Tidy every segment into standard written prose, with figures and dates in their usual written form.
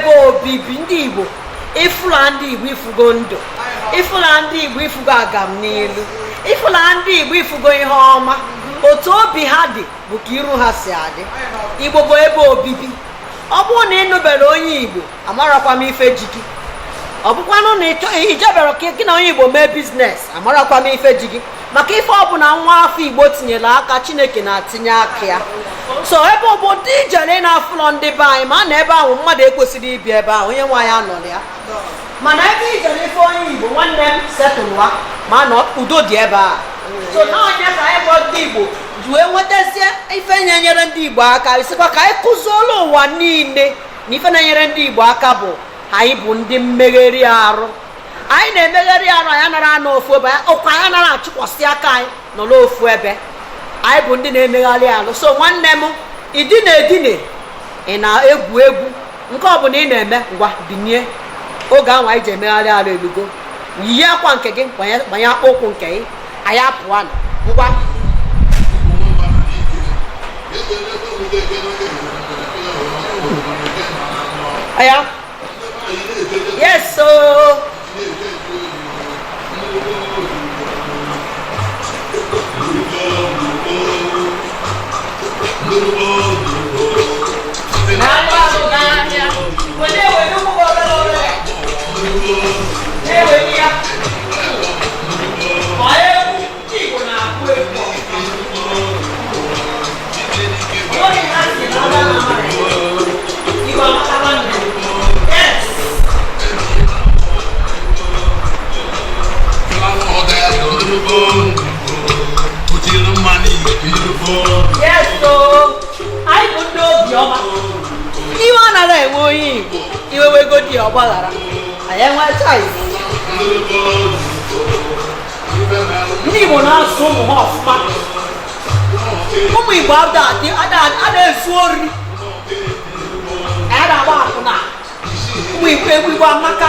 Ebe obibi ndị Igbo. Ịfụla ndị Igbo, ifugo ndụ. Ịfụla ndị Igbo, ifugo agam n'ilu. Ịfụla ndị Igbo, ifugo ihe ọma. Otu obi ha dị bụ ka iru ha si adị. Igbo bụ ebe obibi. Ọ bụrụ na ị nụbere onye Igbo, amarakwa m ife ji gị. Ọ bụkwanụ na ijebere ka gị na onye Igbo mee business, amarakwa m ife ji gị, maka ife ọbụla nwa afọ Igbo tinyere aka, Chineke na-atinye aka ya. So ebe obodo ijere na-afụlọ ndị be anyị, ma na ebe ahụ mmadụ ekwesịrị ibi ebe ahụ, onye nwe anyị anọrọ ya. Mana ebe ijere ife onye Igbo, nwanne m, setụlụwa ma na udo dị ebe a. So n'ọnya ka anyị bụ ndị Igbo ji wee nwetazie ife na-enyere ndị Igbo aka, sịkwa ka anyị kụziolu ụwa niile na ife na-enyere ndị Igbo aka bụ anyị bụ ndị mmegheri arụ. Anyị na-emegharị arụ, anyị anara anọ ofu ebe, ụkwa anyị anara achịkwasị aka anyị nọrọ ofu ebe. Anyị bụ ndị na-emegharị arụ. So nwanne m, idina edine, ị na-egwu egwu, nke ọ bụla ị na-eme, ngwa, binie. Oge ahụ anyị ji emegharị arụ elugo. Yie akwa nke gị, gbanye akpụ ụkwụ nke gị, anyị apụọ na ngwa. Aya, yes. So n'ahịa. Wele wele ụkwụ gị obere obere, na-eweli ya. Ma egwu ndị Igbo na-akụ egwu oge ha si na ada na amara Igbo amaka nwanne. Yes. Yes, so anyị bụ ndị obiọma. Iwe anaghị enwe onye Igbo. Iwe wegodi ya, ọgbaghara anyị enwecha. Ndị Igbo na-asụ ụmụ ha ọfụma. Ụmụ Igbo ada ezu ori, anyị na-agba akwụna. Ụmụ Igbo, egwu Igbo amaka.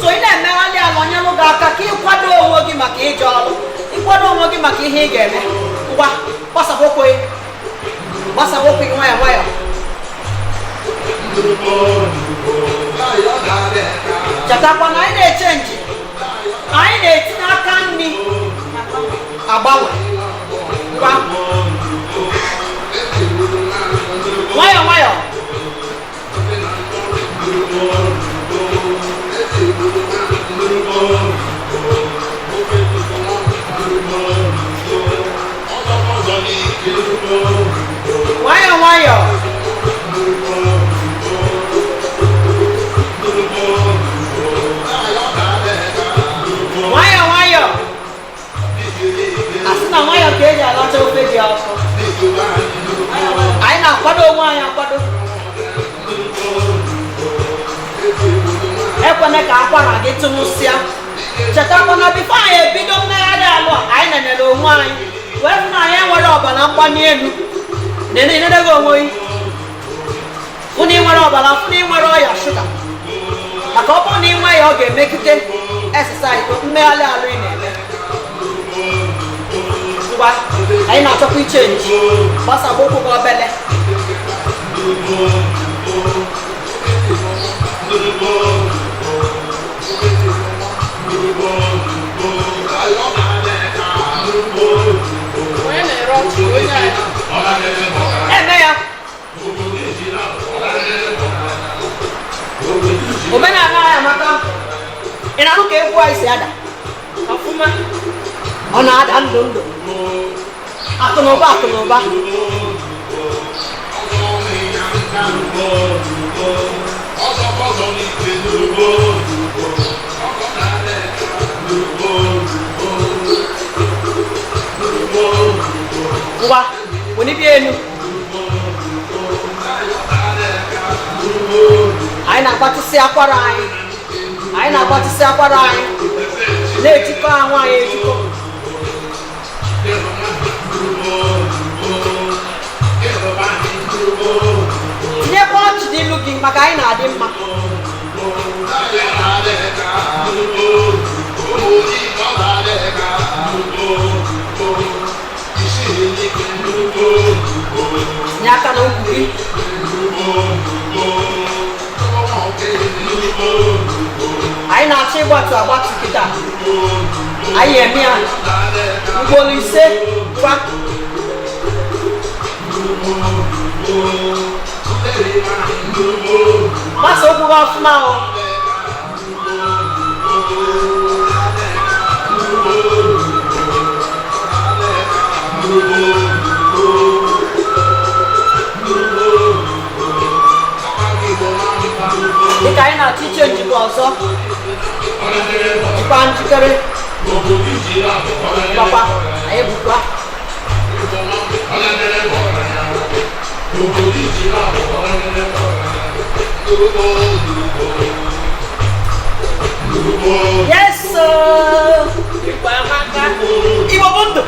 So ị na-emegharị ala, onye lụ gị aka ka ịkwado onwe gị maka ije ọrụ, ịkwado onwe gị maka ihe ị ga-eme. Ngwa, gbasapụ ụkwụ gị, gbasapụ ụkwụ gị nwayọ nwayọ. Chetakwa na anyị na-eche nje, anyị na-etinye aka nri agbanwe. Ngwa, nwayọ nwayọ. Nwayọ nwayọ. Nwayọ nwayọ. Asị na nwayọ ka eji alacha ofe dị ọkụ. Anyị na-akwado onwe anyị akwado. Ekwene ka akwara gị tụnụsịa. Chetakwa na before anyị ebido mmegharị alụ a, anyị nenere onwe anyị wee fụ na anyị enwere ọbara mgbali elu. Nene gị onwe gị, fụ na ị nwere ọbara, fụ na ị nwere ọya shuga, maka ọ bụrụ na ị nwee ya, ọ ga-emegide exercise, mmegharị alụ ị na-eme. Ngwa, anyị na-achọkwa ichange. Gbasagba ụkwụ gị obele. Onye na-ere ọchị, onye anyị. Eme ya omenala anyị amaka. Ị na-anụ ka egwu anyị si ada? Ọfụma. Ọ na-ada ndụ ndụ, akụnụba, akụnụba. Ngwa, welibie elu. Anyị na-agbatịsị akwara anyị, anyị na-agbatịsị akwara anyị, na-ejikọ ahụ anyị ejikọ. Tinyekwa ọchị n'ilu gị, maka anyị na-adị mma. Tinye aka n'ukwu gị. Ịgbatu agbatu kịta, anyị eme ya ugboro 5 kwa. Gbasa ụkwụ gị ọfụma o. Dịka anyị na-achọ iche njikwa ọzọ, jikwa njikere gbakwa anyị bukwa. Yes sir. Igbo amaka. Igbo bụ ndụ.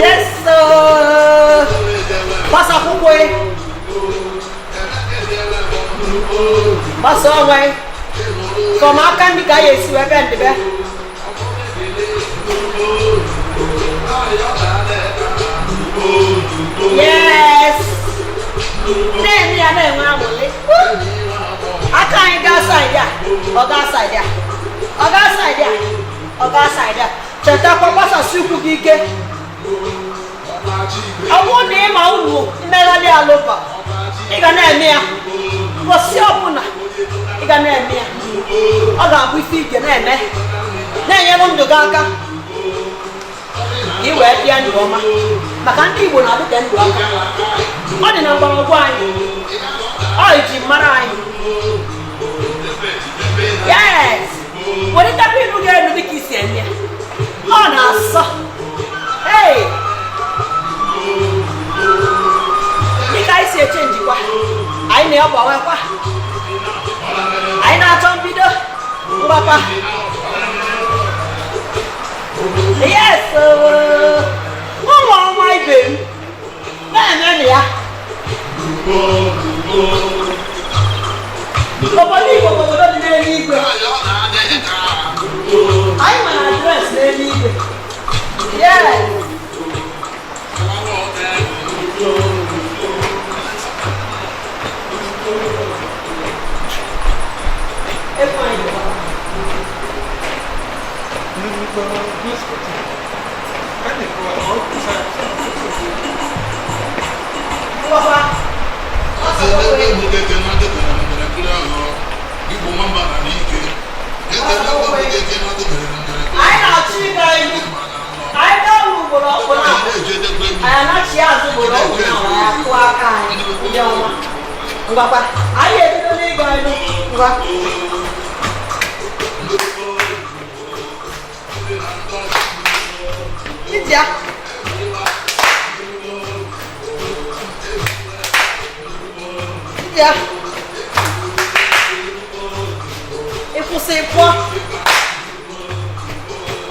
Yes sir. Gbasa akwụkwọ ị. Gbasa onwe ị. Sọm aka ndị ka anyị esi wee bịa ndịbe. Yes. Na-eme ya na-enwe aṅụrị. Aka anyị gaa side a, ọ gaa side a, ọ gaa side a, ọ gaa side a. Chetakwa gbasasị ụkwụ gị ike. Ọ bụrụ na ị ma uru mmegharị alụba, ị ga na-eme ya ụbọchị ọbụla. Ị ga na-eme ya, ọ ga-abụ ife ige na-eme, na-enyere ndụ gị aka ka ị wee bịa ndụ ọma, maka ndị Igbo na-adịte ndụ aka. Ọ dị na mgbọrọgwụ anyị, ọ ji mara anyị. Yes, welitekwa iru gị elu dịka isi eme ya, ọ na-asọ. Hey, dịka anyị si eche njikwa, anyị na-agbanwekwa, anyị na-achọ mbido mgbakwa. Yes, ụmụ ọma ibe m na-eme ya. Obodo Igbo bụ obodo dị n'eluigwe. Anyị nwere address n'eluigwe. Yes. Ekwe anyị dịkwa. Ngwakwa. Anyị na-achọ ịga ihu. Anyị gaa ugboro ọkpụ na anyị anachi azụ ugboro ọkpụ na anyị akụ aka anyị ndị ọma. Ngwakwa, anyị ebido n'ịga ihu. Ngwa. Ije. Ije. Ịkwụsị pụọ.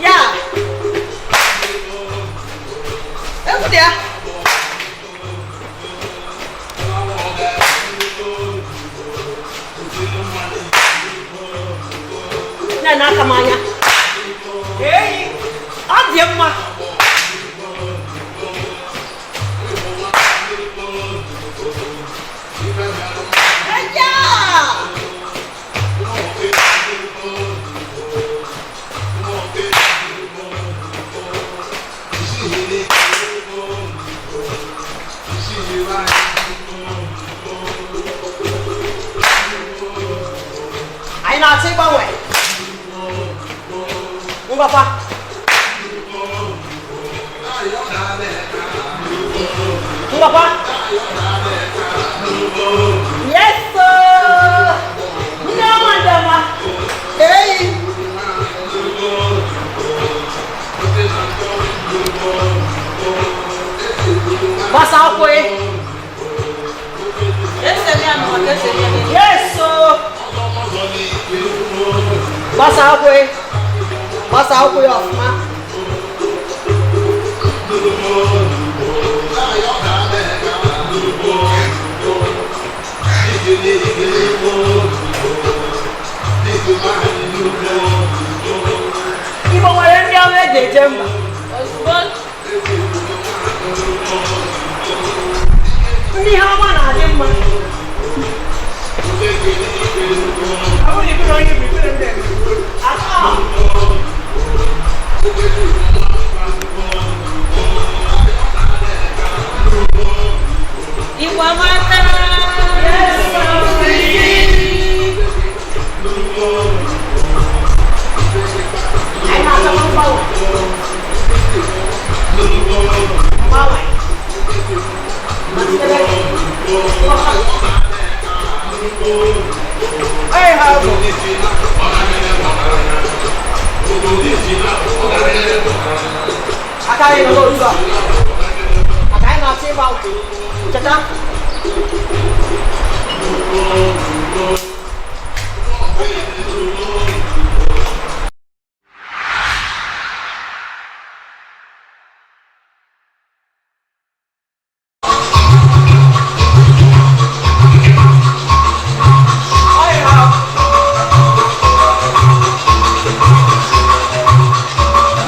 Ya. Egwu dị ya. Na-ene aka m anya. Eyi, ọ dị mma. Eya! Anyị na-achọ ịgbanwe. Ngwakwa. Ngwakwa. Yes sir. Ndị ọma, ndị ọma. Eyi. Gbasa ụkwụ ị. Yes sir. Gbasa ụkwụ ị. Gbasa ụkwụ ya ọfụma. Igbo nwere ndị ọma eji eje mba. Ozugbo. Ndị ihe ọma na-adị mma. Onye ha bụ. Aka anyị nọ n'otu a. Maka anyị na-achọ ịgba cheta.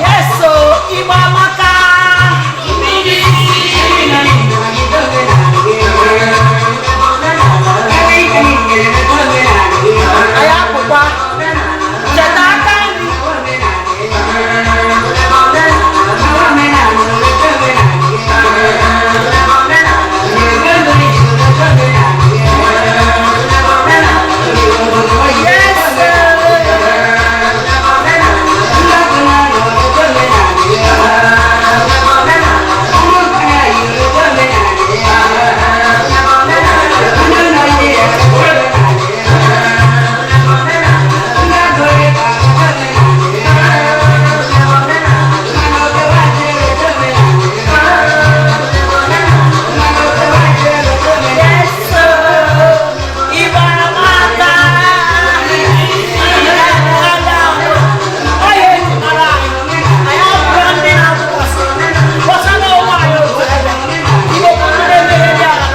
Yes, so Igbo amaka. Anyị apụkwa. Cheta aka nri. Yes, sir. Yes, sir. Igbo amaka. Onye eji mara anyị. Anyị abụrụ ndị na-atụkwasị. Gbasara onwe anyị otu ebe. Igbo bụ ndị na-emegheri ahụ.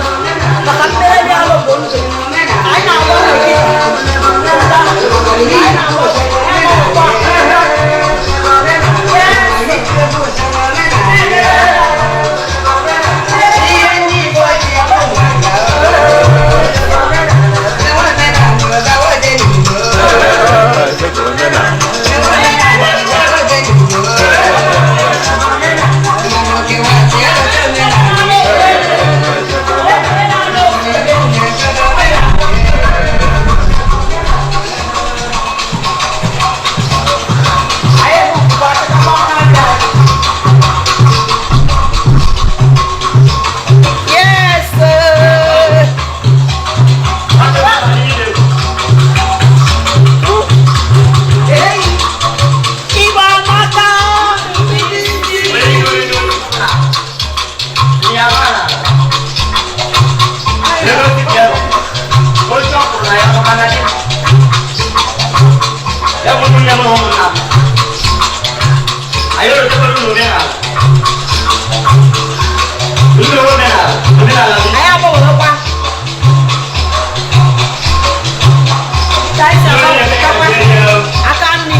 Maka mmegheri ahụ bụ ndụ. Anyị na-agbanwe gị. Anyị na-agbanwe. Anyị na-agbanwe. Anyị bụkwa achịkọta aka ndị anyị. Yes, sir. Hey. Igbo amaka. Anyị agbanwelekwa. Ka anyị si agbanwe aka nri.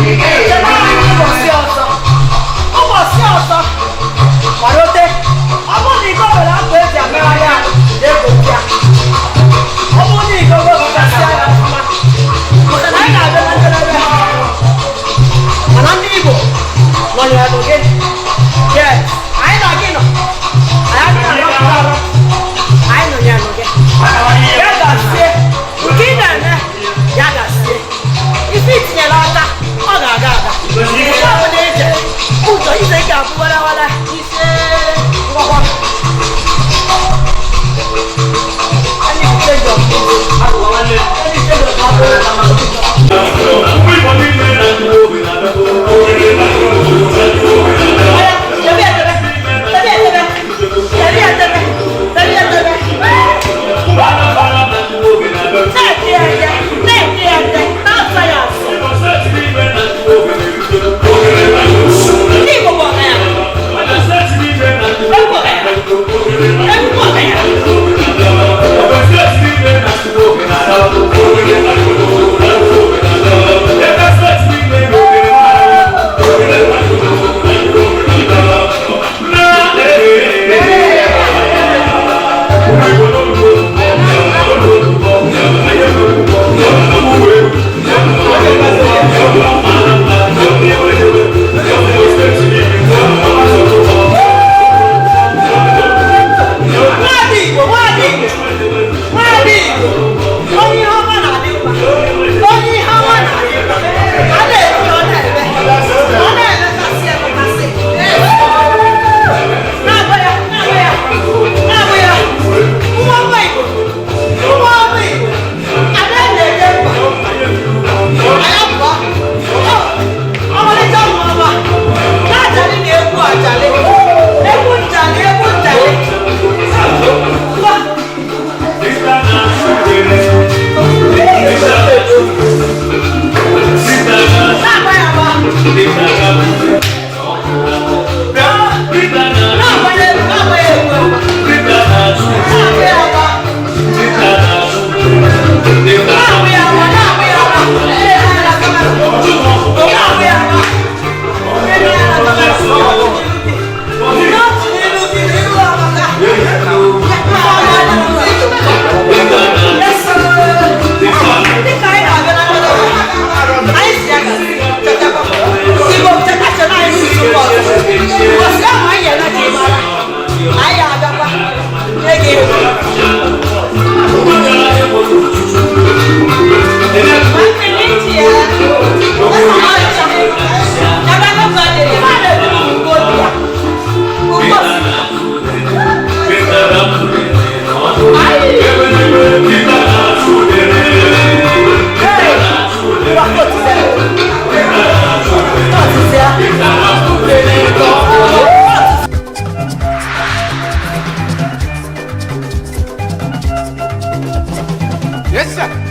Chebe anyị ụbọchị ọzọ. Ụbọchị ọzọ. Kwadote. Ọ bụrụ na iko nwere akwa eji amegharị ahụ, na-egbochi ya. Ọ bụrụ na iko wepụtasịa ya ọfụma. Maka na anyị na-abịa na njedebe. Mana ndị Igbo nọnyere gị. Yes, anyị na gị nọ. Anyị adịghị arapụ arụ. Anyị nọnyere gị. Ya gazie. Nke ị na-eme, ya gazie. Ife itinyere aka, ọ ga-aga aga. Nke ọ bụla ije, ụzọ ije ị ga-abụ warawara. Ise ngwakwa. Anyị bụ change of Anyị change of Nwaada Igbo, nwaada Igbo, nwaada Igbo, onye ihe ọma na-adị mma, onye ihe ọma na-adị mma, a na-eri ọ na-eme, ọ na-emekasị emekasị. Na-agba ya, na-agba ya, na-agba ya, nwa ọma Igbo, nwa ọma Igbo, ada na-eje mba, anya pụọ, ọmalịcha nwa ọma, na-ajalị na egwu ajalị, egwu njalị, egwu njalị. Yes, sir.